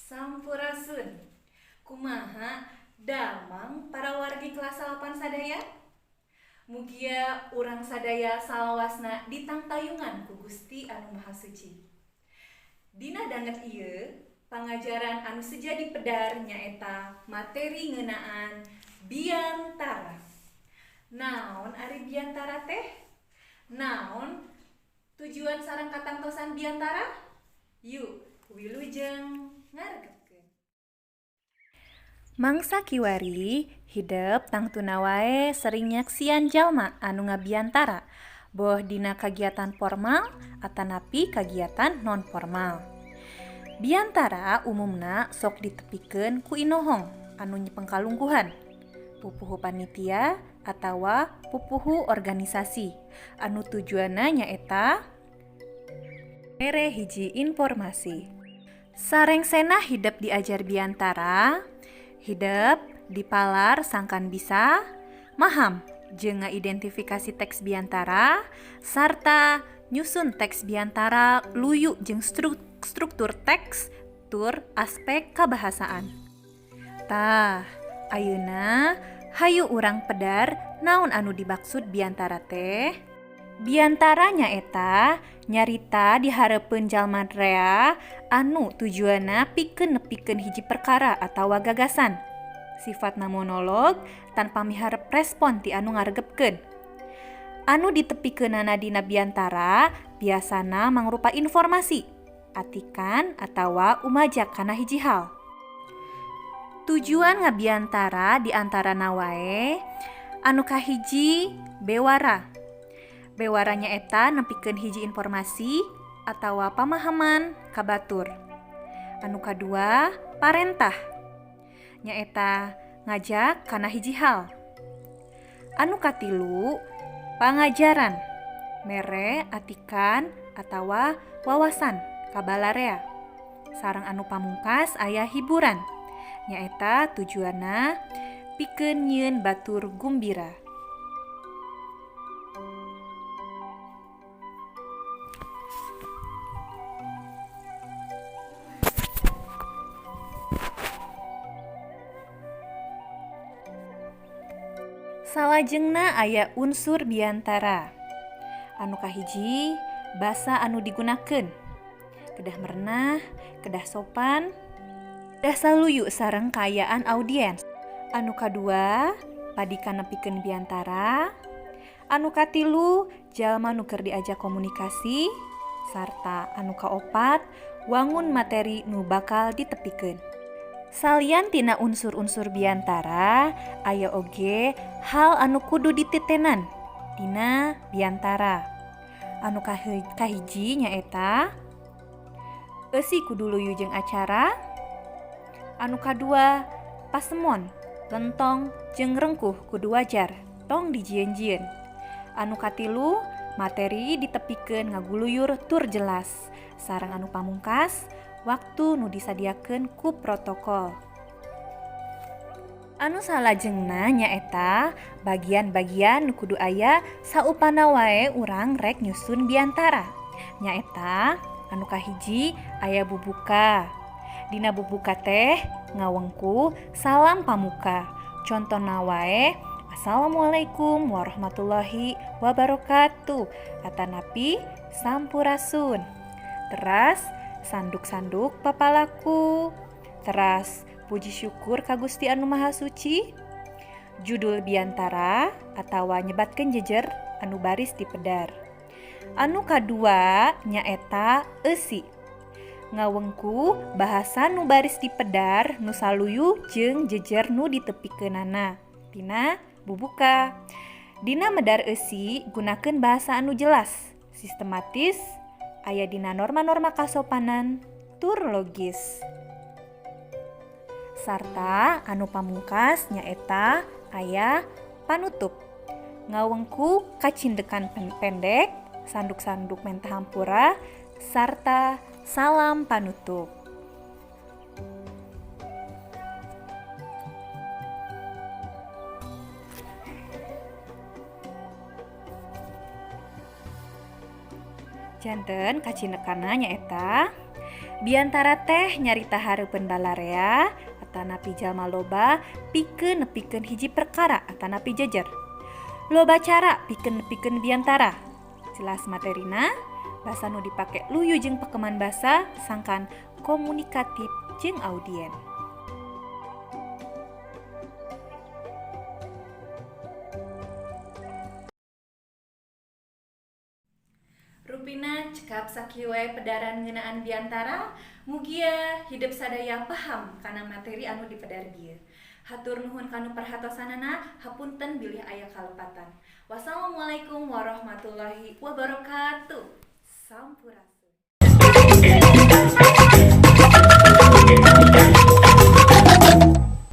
Sampurasun. Kumaha damang para wargi kelas 8 sadaya? Mugia urang sadaya salawasna ditangtayungan ku Gusti Anu Maha Suci. Dina danget ieu pangajaran anu seja dipedar nyaeta materi ngeunaan biantara. Naon ari biantara teh? Naon tujuan sareng katangtosan biantara? Yuk, wilujeng ngaregepkeun. Mangsa kiwari hidep tangtuna wae sering nyaksian jalma anu ngabiantara, boh dina kagiatan formal atanapi kagiatan non formal. Biantara umumna sok ditepikeun ku inohong anu nyepeng kalungguhan, pupuhu panitia atawa pupuhu organisasi anu tujuanna nyaeta mere hiji informasi. Sarengsena hidep diajar biantara, hidep dipalar sangkan bisa maham jeung ngaidentifikasi teks biantara sarta nyusun teks biantara luyu jeung struktur teks tur aspek kabahasaan. Tah, ayeuna hayu urang pedar naon anu dimaksud biantara teh? Biantara nyaeta nyarita dihareupeun jalma rea anu tujuanna pikeun nepikeun hiji perkara atawa gagasan. Sifatna monolog tanpa miharep respon ti anu ngaregepkeun. Anu ditepikeunana dina biantara biasana mangrupa informasi, atikan atawa umajak kana hiji hal. Tujuan ngabiantara di antarana wae anu kahiji bewara. Bewara nyaeta nepikeun hiji informasi atawa pamahaman ka batur. Anu kadua parentah nyaeta ngajak kana hiji hal. Anu katilu pangajaran mere atikan atawa wawasan ka balarea. Sareng anu pamungkas aya hiburan nyaeta tujuanna pikeun nyieun batur gumbira. Salajengna aya unsur biantara. Anu kahiji basa anu digunakeun. Kedah merenah, kedah sopan, kedah saluyu sareng kaayaan audiens. Anu kadua padikan nepikeun biantara. Anu katilu jalma nu keur diajak komunikasi sarta anu kaopat wangun materi nu bakal ditepikeun. Salian tina unsur-unsur biantara, aya oge hal anu kudu dititenan dina biantara. Anu kahiji nyaeta eusi kudu luyu jeung acara. Anu kadua pasemon, lentong jeung rengkuh kudu wajar, tong dijieun-jieun. Anu katilu materi ditepikeun ngaguluyur tur jelas. Sareng anu pamungkas waktu nu disadiakeun ku protokol. Anu salajengna nyaeta bagian-bagian nu kudu aya saupana wae urang rek nyusun biantara. Nyaeta anu kahiji aya bubuka. Dina bubuka teh ngawengku salam pamuka. Contona wae Assalamualaikum warahmatullahi wabarakatuh atanapi sampurasun. Teras sanduk-sanduk papalaku. Teras puji syukur ka Gusti Anu Maha Suci. Judul biantara atawa nyebatkeun jejer anu baris dipedar. Anu kadua nyaeta eusi. Ngawengku bahasa nu baris dipedar nu saluyu jeung jejer nu ditepikeunana. Dina bubuka. Dina medar eusi gunakeun bahasa anu jelas, sistematis, aya dina norma-norma kasopanan tur logis. Sarta anu pamungkas nyaeta aya panutup. Ngawengku kacindekan pendek, sanduk-sanduk menta hampura, sarta salam panutup. Janten kacindekanna nyaeta Biantara teh nyarita hareupeun balarea atanapi jalma loba pikeun nepikeun hiji perkara atanapi jejer. Loba cara pikeun nepikeun biantara. Jelas materina, basa nu dipake luyu jeung pakeman basa sangkan komunikatif jeung audien. Rupina cekap sakieu wae pedaran ngeunaan biantara, mugia hidep sadaya paham kana materi anu dipedar bieu. Hatur nuhun kanu perhatosanana, hapunten bilih aya kalepatan. Wassalamualaikum warahmatullahi wabarakatuh. Sampurasun.